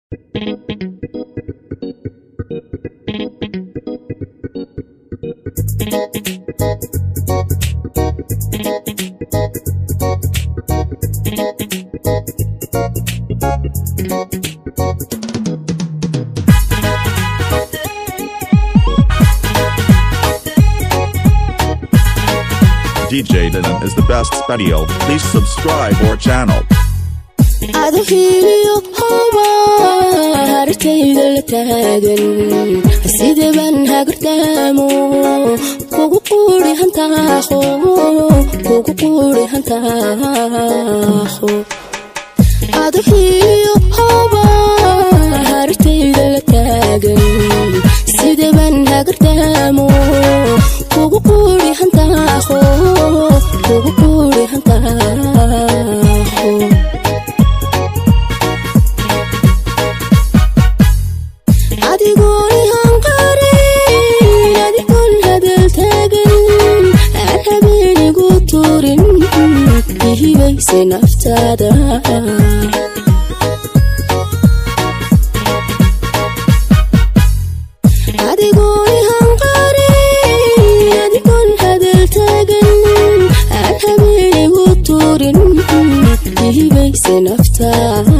DJ Danan is the best studio. Please subscribe our channel. Adhiiliyo hoba hartayda la taagan sideban hagartaamo kugu quuri hantaaqo kugu quuri hantaaqo. Adhiiliyo hoba hartayda la taagan sideban hagartaamo kugu quuri hantaaqo kugu quuri hantaaqo. Adigoon hanqarin, adigoon hadal taagan, aan habeenigu tuurin, ihibayse naftaada. Adigoon hanqarin, adigoon hadal taagan, aan habeenigu tuurin, ihibayse naftaada.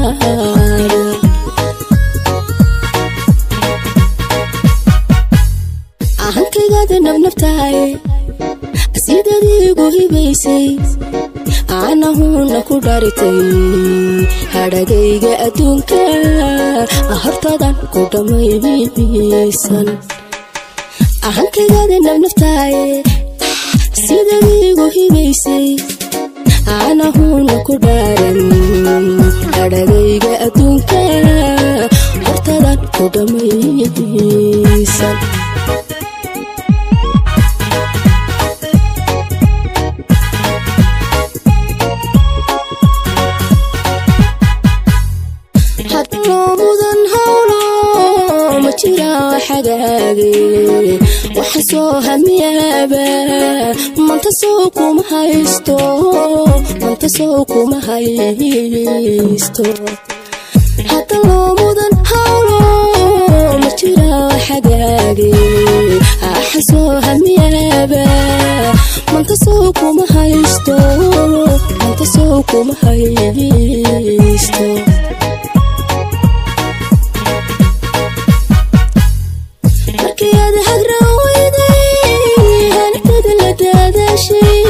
Ahankaygaada nabnabtahay sidaad iigu hibaysay, aanahuna ku dharitay hadhagayga adduunka hortadan ku dhammaysan. Ahankaygaada nabnabtahay sidaad iigu hibaysay, aanahuna ku dharan hadhagayga adduunka hortadan ku dhammaysan. Mudan hawlo ma jira xagaage waxa soo hamiyaaba manta soo kuma haysto manta soo kuma haysto. Hadda loo mudan hawlo ma jira xagaage waxa soo hamiyaaba manta soo kuma haysto manta soo kuma haysto. Markii hagra weyday hanagtada la daadaashay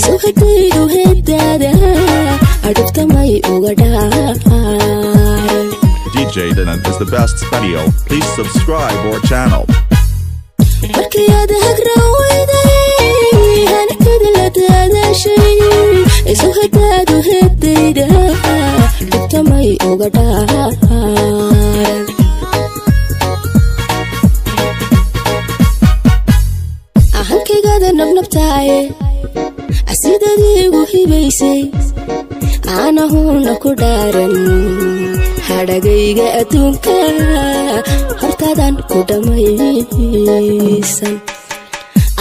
soo hadaydu hedaada adhubtamay uga dhaaran. DJ Danan is the best studio. Please subscribe our channel. Markii aad hagra weyday hanagtada la daadaashay soo hadaadu hedayda dhubtamay uga dhaaran. Ahankaygaada nabnabtahay sidaad iigu hibaysay, aanahuna ku dhaaran hadhagayga adduunka hortadan ku dhammaysan.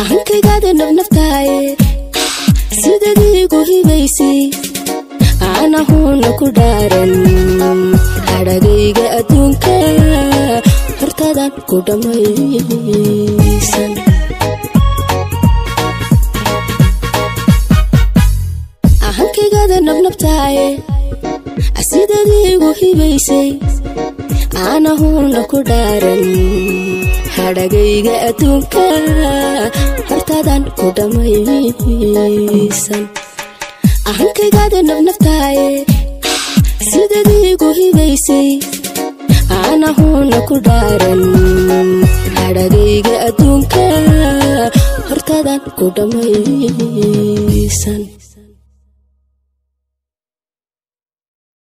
Ahankaygaada nabnabtahay sidaad iigu hibaysay, aanahuna ku dhaaran hadhagayga adduunka hortadan ku dhammaysan. Ahankaygaada nabnabtahay sidaad iigu hibaysay, aanahuna ku dhaaran hadhagayga adduunka hortadan ku dhammaysan. Ahankaygaada nabnabtahay sidaad iigu hibaysay, aanahuna ku dhaaran hadhagayga adduunka hortadan ku dhammaysan.